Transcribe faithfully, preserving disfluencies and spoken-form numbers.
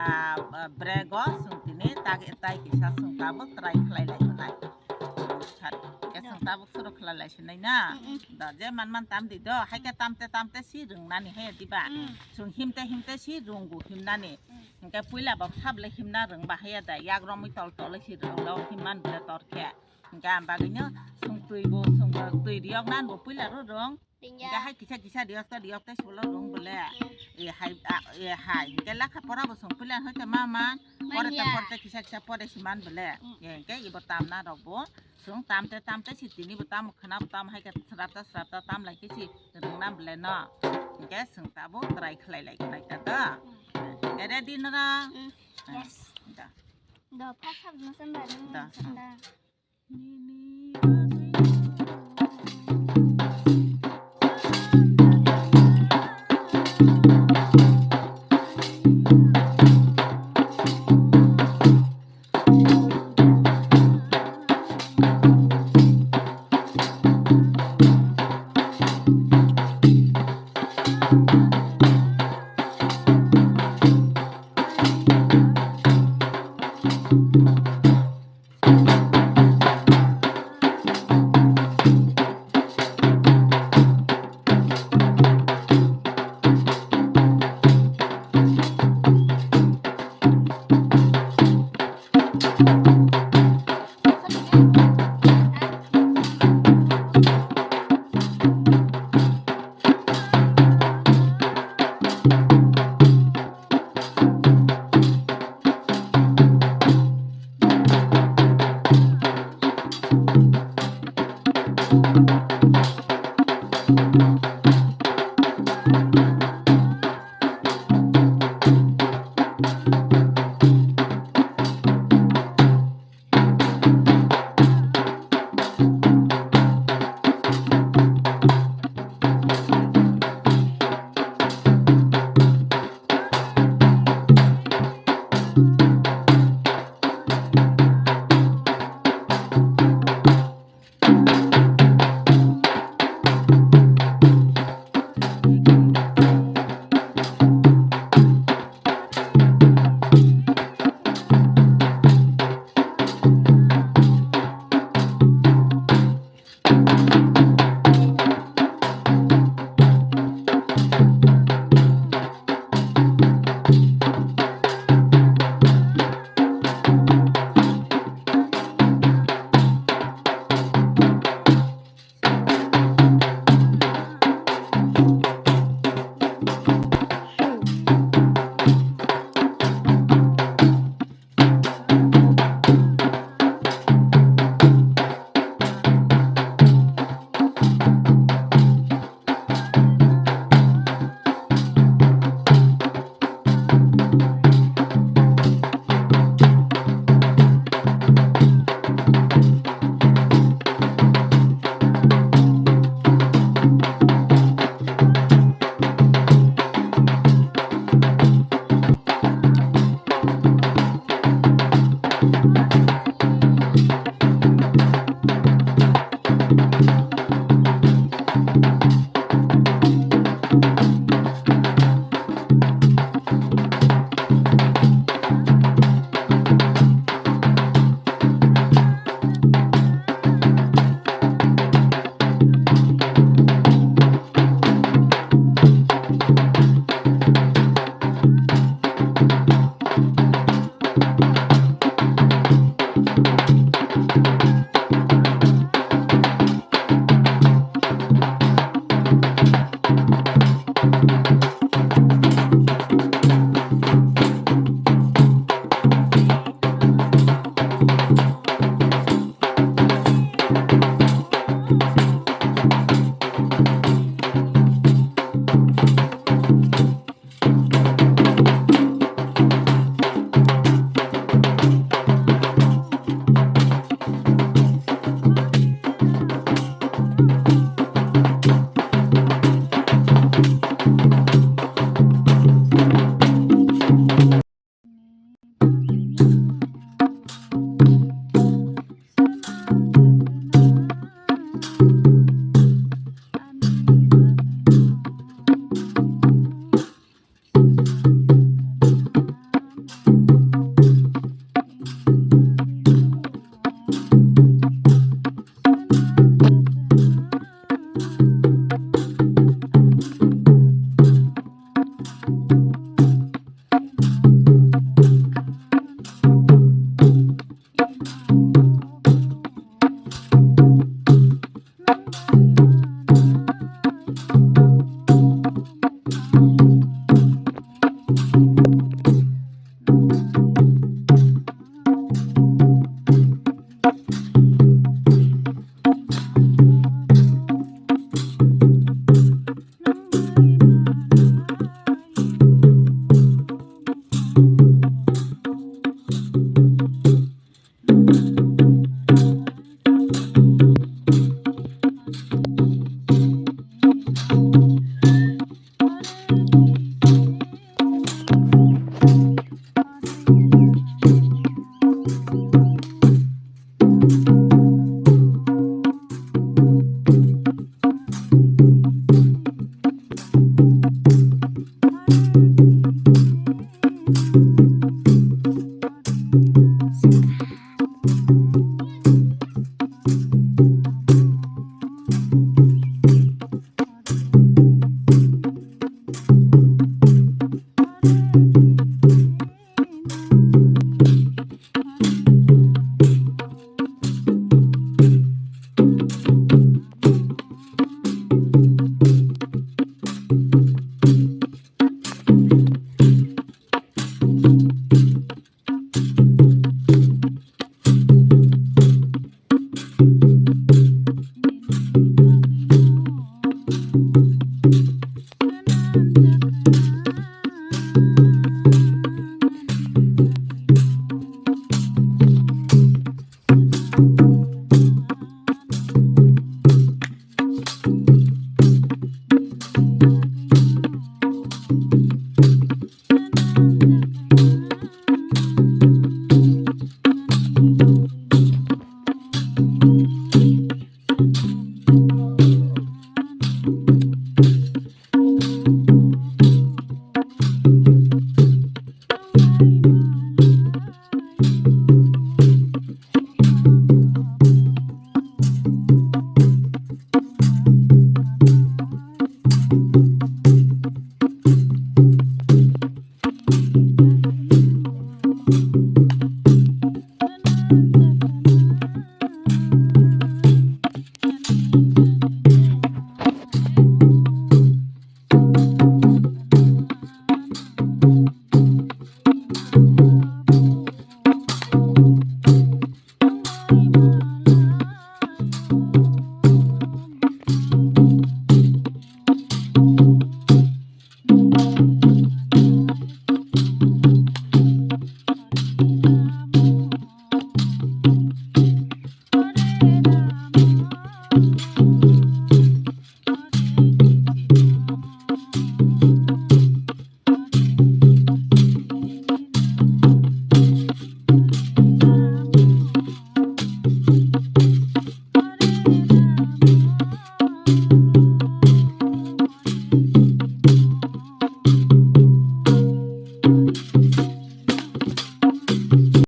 Ah, ah, brego chwng tini tak-, tai kisa chwng tabuk try khlai lai nai. Sar, ke chwng tabuk suru khlai lai sinai na. Mm, mm. Da je man man tam di do, hai ke tamte tamte si rwng nani hai diba. Mm. Chwng himte himte si rwng gu him nani. Mm. Hingke puila bo sable himna rwng ba hai da, yak romwi tol tol si rwng lo him man bole tor khe. Hingke ang bagwino chwng twi bo, chwng bo twi riyok nan bo puila ro rwng. Ringya. Hingke hai kisa kisa riyok ta riyok tei solo rwng bole. Mm. E hai, a, e hai. Hingke lakha pora bo chwng puila hoi te ma man. Pore ta Manya. Pore ta kisa kisa pore si man bole. Mm. E hingke ibo tamna rok bo. Chwng tamte tamte si tini bo tamo khwna bo tamo hai khe srapta srapta tam lai khe si rwng nam bole no. Hingke chwng tabuk try khlai lai khlai ta do. Mm. Hingke ready no ra? Mm. Yes. Da. Do, first half no samba, no Da. Samba.